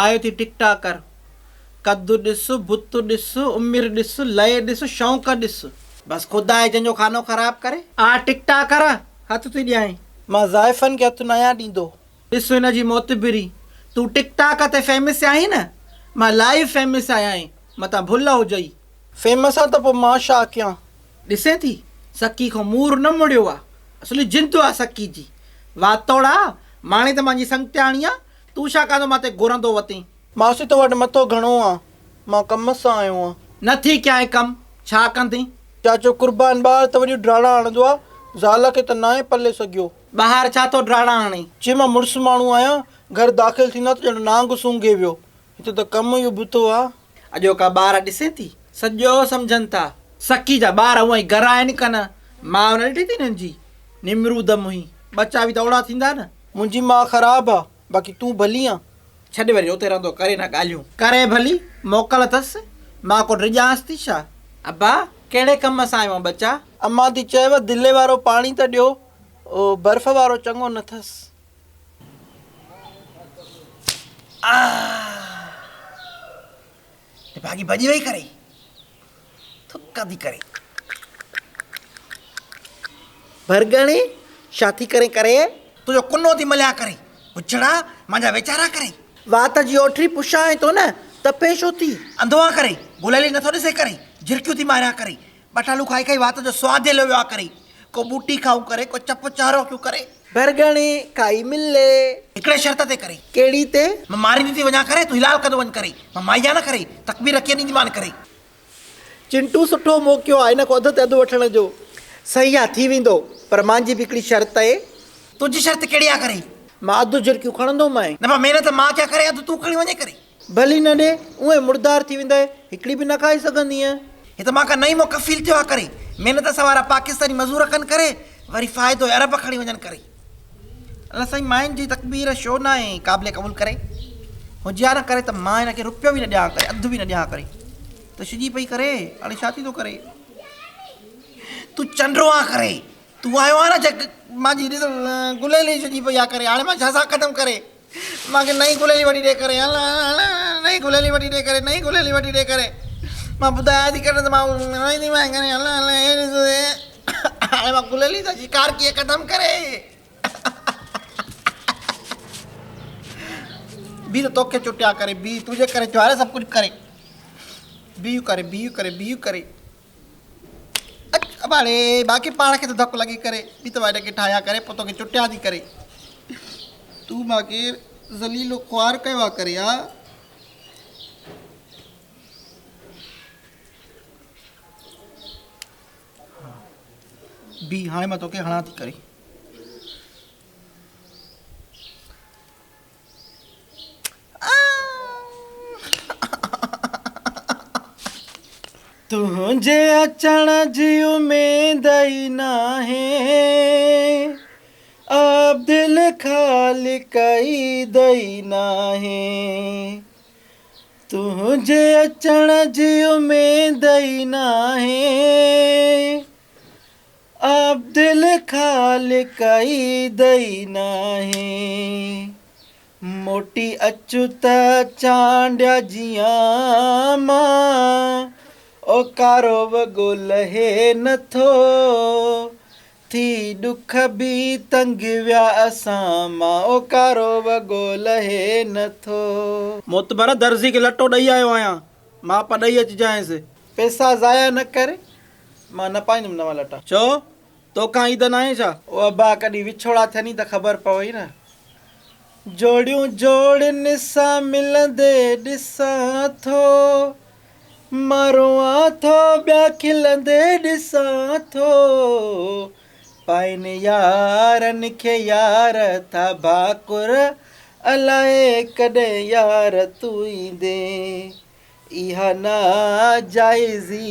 آيو ٿي ٽڪ ٽاڪ ڪر. قد ڏس، بت ڏس، عمر ڏس، لئه ڏس، شوق ڏس. بس خدا آهي جنهن جو خانو خراب ڪري. آ ٽڪ ٽاڪ ڪر، هٿ ٿي ڏيانء. مان زائفن کي هٿ ناهيان ڏيندو. ڏس هن جي معتبري. تون ٽڪ ٽاڪ تي فيمس آهين نه، مان لائيو فيمس آهيانء، متان ڀل هجئي. فيمس آن ته پوء مان ڇا ڪيان. ڏسين ٿي، سڪي کان مور نه مڙيو آ. اصلي جند آ سڪي جي. واتوڙا، ماڻي ته مانجي سنگتياڻي آ، تون ڇا ڪاندو مان تي گهرندو وتين. ماسي تو وٽ مٿو گهڻو آ، مان ڪم سان آيو آن. نه ٿي ڪيانء ڪم، ڇا ڪندين؟ چاچو قربان ٻاهر ته وڏيون ڊاڙا هڻندو آ، زال کي ته ناهي پلي سگهيو. ٻاهر ڇا ٿو ڊاڙا هڻين؟ چي مان مڙس ماڻهو آهيان، گهر داخل ٿيندا ته ڄڻ نانگ سونگهي ويو. هتي ته ڪم ئي ابتو آ. اڄوڪا ٻار ڏسين ٿي، سڄو سمجهن ٿا. سڪي جا ٻار هونئن ئي گرا آهن ڪنه. ماء نه ڏٺي ٿي هنن جي؟ نمرود منهين. ٻچا به ته اوڙا ٿيندا نه. منهنجي ماء خراب آ، باقي تون ڀلي آن. ڇڏ وري اتي رهندو ڪري نه ڳالهيون. ڪري ڀلي، موڪل اٿس، مان ڪو ڊڄانس ٿي ڇا؟ ابا، ڪهڙي ڪم سان آيو آن ٻچا؟ امان ٿي چيو، دلي وارو پاڻي ته ڏيو، برف وارو چڱو نه ٿس. ڀاڳي ڀڄي وئي ڪري ٿڪ ٿي ڪري. ڀرڳڻي ڇا ٿي ڪرين ڪري. تنهنجو ڪنو ٿي مليان ڪري. بڇڙا مانجا ويچارا ڪري. وات جي اوٺري پڇانء ٿو نه تپين ڇو ٿي. انڌو آن ڪري گليلي نٿو ڏسي ڪري. جهرڪيون ٿي ماريان ڪري. ٻٽالو کائي کائي وات جو سواد هليو ويو آ ڪري. ڪو ٻوٽي کائون ڪري ڪو چپ چهرو ڪيون ڪري. ڀرڳڻي کائي ملي. هڪڙي شرط تي ڪري. ڪهڙي تي؟ مان ماريندي ٿي وڃان ڪري، تون حلال ڪندو وڃ ڪري. مان مائي آهيان نه ڪري، تڪبير ڪيئن ڏينديمان ڪري. چنٽو سٺو موقعو آ هن کان اڌ تي اڌ وٺڻ جو. صحيح آ ٿي ويندو پر مانجي به هڪڙي شرط اهي. تنهنجي شرط ڪهڙي آ ڪري؟ مان اڌ جهرڪيون کڻندومانء. نه مان محنت مان ڪيان ڪري اڌ تون کڻي وڃين ڪري. ڀلي نه ڏي، اونئين مردار ٿي ويندء، هڪڙي به نه کائي سگهندينء. هي ته مان کان نئين مون ڪفيل ٿيو آ ڪري، محنت اسان وارا پاڪستاني مزور ڪن ڪري، وري فائدو عرب کڻي وڃن ڪري. الله سائين ماين جي تڪبير شو ناهي قابل قبول ڪري. هجي ها نه ڪري ته مان هن کي روپيو به نه ڏيان ڪري، اڌ به نه ڏيان ڪري. ته شڄي پئي ڪري، هاڻي ڇا ٿيندو ڪري. تون چنڊو آن ڪري، تون آيو آن نه جڳ مانجي ڏس گليلي شڄي پئي آ ڪري، هاڻي مان ڇا سان ختم ڪري. مان کي نئين گليلي وٺي ڏي ڪري هل هل نئين گليلي وٺي ڏي ڪري نئين گليلي وٺي ڏي ڪري مان ٻڌايان ٿي ڪري ته مان روئيندي مان ڪري هل هل هي ڏس هاڻي مان گليلي سان شڪار ڪيئن ختم ڪري بي ته توکي چٽيا ڪري بي تنهنجي ڪري چواري سڀ ڪجهه ڪري بي ڪري بي ڪري بي ڪري اچ اباڻي باقي پاڻ کي ته ڌڪ لڳي ڪري ٻي ته وائڙ کي ٺاهيا ڪري پوء توکي چٽيا ٿي ڪري تون مان کي ذليل و خوار ڪيو آ ڪري ها. بي هاڻي مان توکي هڻان ٿي ڪري. تنهنجي اچڻ جي اميد ئي ناهي اب دل خالي ڪئي دئي ناهي تنهنجي اچڻ جي اميد ئي ناهي اب دل خالي ڪئي دئي ناهي موٽي اچ ته چانڊيا جيان مان او ڪارو وڳو لهي نٿو ٿي ڏک به تنگ ويا اسان مان او ڪارو وڳو لهي نٿو. معتبر درزي کي لٽو ڏئي آيو آهيان، ماپ ڏئي اچجانس. پئسا ضايع نه ڪر، مان نه پائيندم نوان لٽا. ڇو؟ توکان عيد ناهي ڇا؟ او ابا ڪڏهن وڇوڙا ٿين ته خبر پوئي نه. جوڙيون جوڙين سان ملندي ڏسان ٿو. مان روئان ٿو ٻيا کلندي ڏسان ٿو. پائين يارن کي يار ٿا ڀاڪر الائي ڪڏهن يار تون ايندين. اها ناجائزي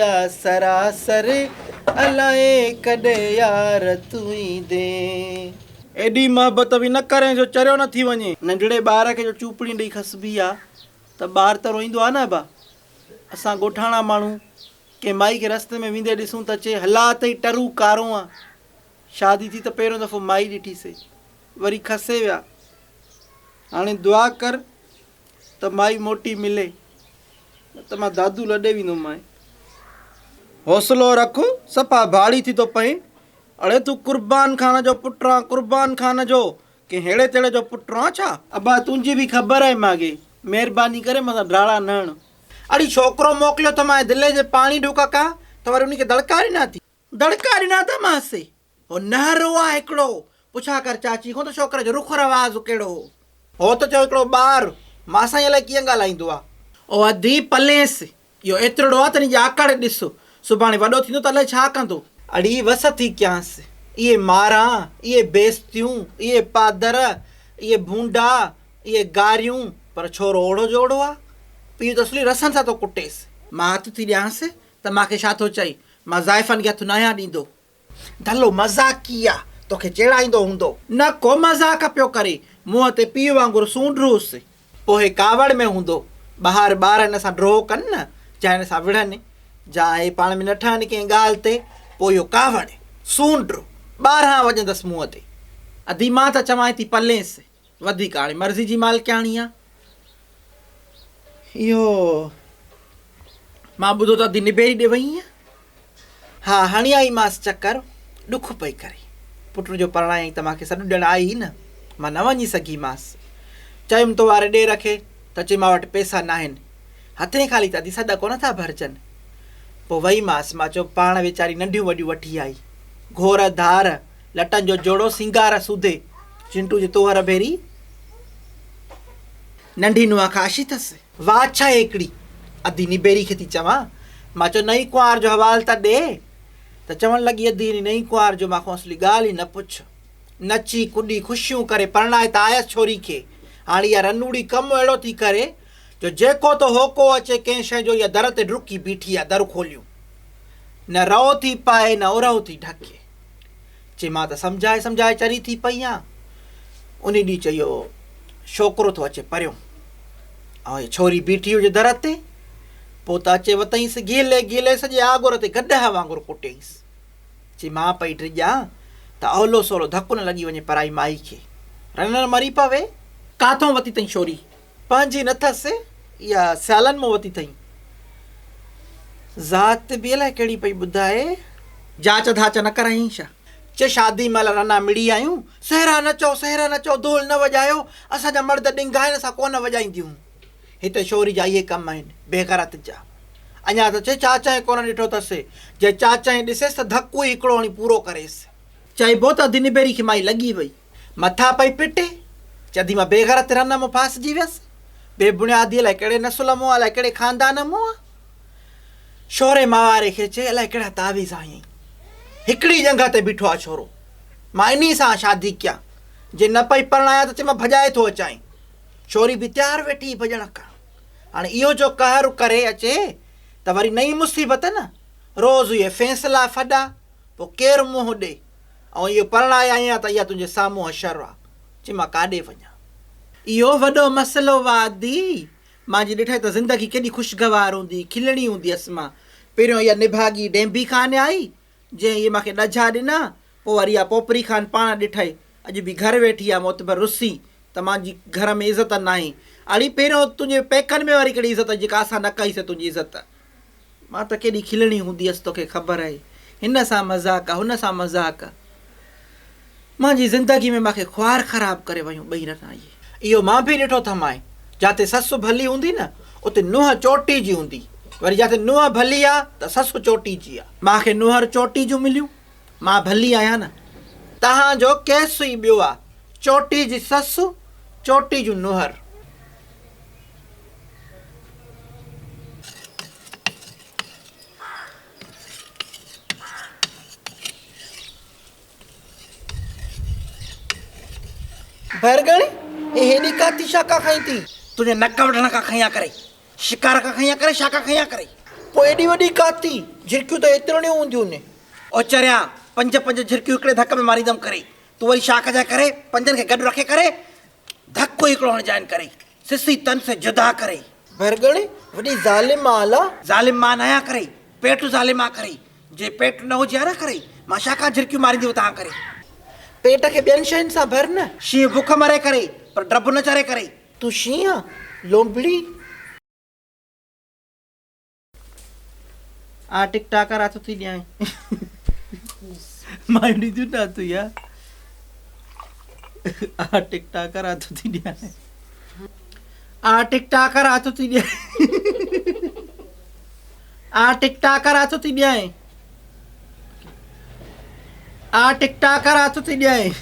آ سراسر الائي ڪڏهن يار تون ايندين. ايڏي محبت به نه ڪرين جو چريو نه ٿي وڃين. ننڍڙي ٻار کي جو چوپڙي ڏئي کسبي آ ته ٻار ته روئيندو آ نه ابا. اسان ڳوٺاڻا ماڻهو ڪنهن مائي کي رستي ۾ ويندي ڏسون ته چئي هلا اٿئي ٽرو ڪارو آن. شادي ٿي ته پهريون دفعو مائي ڏٺي سي. وري کسي ويا. هاڻي دعا ڪر. ته مائي موٽي ملي، نه ته مان دادو لڏي ويندومانء. حوصلو رک، صفا ڀاڙي ٿي ٿو پئين. اڙي تون قربان خان جو پٽ آن، قربان خان جو، ڪنهن ههڙي تهڙي جو پٽ آن ڇا؟ ابا تنهنجي به خبر آهي ماڳهين، مهرباني ڪري مان سان ڊاڙا نه هڻ. اڙي ڇوڪرو موڪليو اٿمانء دلي جي پاڻي ڍوڪ کان ته وري ان کي دڙڪا ڏنا ٿي. دڙڪا ڏنا اٿمانس. هو نهرو آ هڪڙو. پڇا ڪر چاچي کان ته ڇوڪري جو رخ رواز ڪهڙو هو. هو ته چيو هڪڙو ٻار مان سان الائي ڪيئن ڳالهائيندو آ. او ادي پليس اهو ايترڙو آ تنهن جي آڪڙ ڏس. سڀاڻي وڏو ٿيندو ته الائي ڇا ڪندو. اڙي وس ٿي ڪيانس. اهي ماران، اهي بيستيون، اهي پادر، اهي ڀونڊا، اهي گاريون، پر ڇورو اوڙو جو اوڙو آ. پيء ته اصلي رسن سان ٿو ڪٽيس. مان هٿ ٿي ڏيانس ته مان کي ڇا ٿو چئي. مان زائفن کي هٿ ناهيان ڏيندو. دلو مذاقي آ، توکي چيڙائيندو هوندو. نه ڪو مذاق پيو ڪري، منهن تي پيء وانگر سونڍ هوس. پوء هي ڪاوڙ ۾ هوندو. ٻاهر ٻار هن سان ڊوهه ڪن نه، جا هن سان وڙهن، جا هي پاڻ ۾ نه ٺهن ڪنهن ڳالهه تي، پوء اهو ڪاوڙ، سونڍ، ٻارهن وڄندس منهن تي. ادي مان ته چوانء ٿي پلينس، وڌيڪ هاڻي مرضي جي مالڪياڻي آ. اهو مان ٻڌو ته ادي نبيري ڏي وئين آ. ها هڻي آئي مانس چڪر، ڏک پئي ڪري. پٽ جو پرڻايائين ته مان کي سڏ ڏيڻ آئي هئي نه، مان نه وڃي سگهي مانس. چيم تو واري ڏي رکي ته چئي مان وٽ پئسا ناهن. هٿين خالي ته ادي سڏ ڪونه ٿا ڀرجن. پوء وئي مانس، مان چيو پاڻ ويچاري ننڍيون وڏيون وٺي آئي. گهور ڌار، لٽن جو جوڙو سينگار سوڌي، چنٽو جي توهر ڀيري ننڍي نونهن کان آشي ٿس. واڇ آهي هڪڙي، ادي نبيري کي ٿي چوان. مان چيو نئين ڪنوار جو حوال ته ڏي. ته چوڻ لڳي ادي انهي نئين ڪنوار جو مان کان اصلي ڳالهه ئي نه پڇ. نچي ڪڏي خوشيون ڪري پرڻائي ته آيس ڇوري کي. هاڻي اها رنوڙي ڪم اهڙو ٿي ڪري جو جيڪو ٿو هوڪو اچي ڪنهن شيء جو اها در تي ڊڪي بيٺي آ در کوليون. نه رئو ٿي پائي نه ارهو ٿي ڍڪي. چي مان ته سمجهائي سمجهائي چري ٿي پئي آن. انهي ڏينهن چئي اهو ڇوڪرو ٿو اچي پريون ۽ هيء ڇوري بيٺي هجي در تي. پوء ته اچي وتئينس گهلي گهلي سڄي آڳر تي گڏهه وانگر ڪٽيائينس. چي مان پئي ڊڄان ته اولو سولو ڌڪ نه لڳي وڃي پرائي مائي کي. رنڻ مري پوي. ڪاٿئون وتي تئين ڇوري؟ پنهنجي نه ٿس، اها سيالن مان وتي ٿئي. ذات به الائي ڪهڙي پئي ٻڌائي. جاچ ڌاچ نه ڪرايائين ڇا؟ چي شادي مهل رنا مڙي آيون، سهرا نه چئو، سهرا نه چئو، دهل نه وڄايو، اسان جا مرد ڏنگا آهن، اسان ڪونه وڄائينديون. هتي شوري جا اهي ڪم آهن، بيغيرت جا. اڃا ته چي چاچائين ڪونه ڏٺو اٿس، جي چاچائين ڏسيس ته ڌڪ ئي هڪڙو هڻي پورو ڪريس. چئبو ته اڌ نبيري کي مائي لڳي وئي. مٿا پئي پٽي. چڌي مان بيغيرت رن مون ڦاسجي ويس. بي بڻيادي الائي ڪهڙي نسل مون الائي ڪهڙي خاندان مون آ. شوري ماواري کي چئي الائي ڪهڙا تعويذ هنيائين. هڪڙي ڄنگهه تي بيٺو آ ڇورو. مان انهي سان شادي ڪيان. جي نه پئي پرڻايان ته چئي مان ڀڄائي ٿو اچانء. ڇوري به تيار ويٺي هئي ڀڄڻ ڪاڻ. هاڻي اهو جو قهر ڪري اچي ته وري نئين مصيبت نه. روز اهي فيصلا ڦڏا. پوء ڪير منهن ڏي. ۽ اهو پرڻائي آئي آهيان ته اها تنهنجي سامهون حشر آ، چي مان ڪاڏي وڃان. اهو وڏو مسئلو آ ادي، مان جي ڏٺائي ته زندگي ڪيڏي خوشگوار هوندي، کلڻي هوندي هيس مان. پهريون اها نڀاڳي ڊينڀي خان آئي، جنهن اهي مان کي ڏجها ڏنا، پوء وري اها پوپري خان پاڻ ڏٺائي، اڄ به گهر ويٺي آ معتبر رسي ته مانجي گهر ۾ عزت ناهي. اڙي پهريون تنهنجي پيڪن ۾ وري ڪهڙي عزت جيڪا اسان نه ڪئي سي تنهنجي عزت. مان ته ڪيڏي کلڻي هوندي هيس توکي خبر آهي. هن سان مذاق هن سان مذاق. مانجي زندگي ۾ مانکي خوار خراب ڪري ويون ٻئي رنا اهي. اهو مان به ڏٺو اٿمانء. جاتي سس ڀلي هوندي نه اتي نونهن چوٽي جي هوندي. وري جاتي نونهن ڀلي آ ته سس چوٽي جي آ. مانکي نونهر چوٽي جون مليون. مان ڀلي آهيان نه. توهان جو ڪيس ئي ٻيو آ. چوٽي جي سس، چوٽي جون نونهر. ڀرڳڻ، هي هيڏي ڪاتي ڇا کان کنئي ٿي؟ تنهنجي نڪ وڍڻ کان کنئي آ ڪري. شڪار کان کنئي آ ڪري، ڇا کان کنئي آ ڪري؟ پوء ايڏي وڏي ڪاتي، جهرڪيون ته ايترڻيون هونديون ني. او چريا، پنج پنج جهرڪيون هڪڙي ڌڪ ۾ ماريندم ڪري. تون وري ڇا ڪجانء ڪري، پنجن کي گڏ رکي ڪري، ڌڪ ئي هڪڙو هڻجانء ڪري، سسي تن سي جدا ڪري. ڀرڳڻ، وڏي ظالم آ الا. ظالم مان ناهيان ڪري، پيٽ ظالم آ ڪري. جي پيٽ نه هجي ها نه ڪري، مان ڇا کان جهرڪيون ماريندي وتان ڪري. پيٽ کي ٻين شين سان ڀر نه. شينهن بک مري ڪري، پر ڊڀ نه چري ڪري. تون شينهن آن، لومبڙي؟ آ ٽڪ ٽاڪر هٿ ٿي ڏيانء. مايون ڏينديون نه هٿ يا. آ ٽڪ ٽاڪر هٿ ٿي ڏيانء. آ ٽڪ ٽاڪر هٿ ٿي ڏيانء. آ ٽڪ ٽاڪر هٿ ٿي ڏيانء. آ ٽڪ ٽاڪر هٿ ٿي ڏيانء.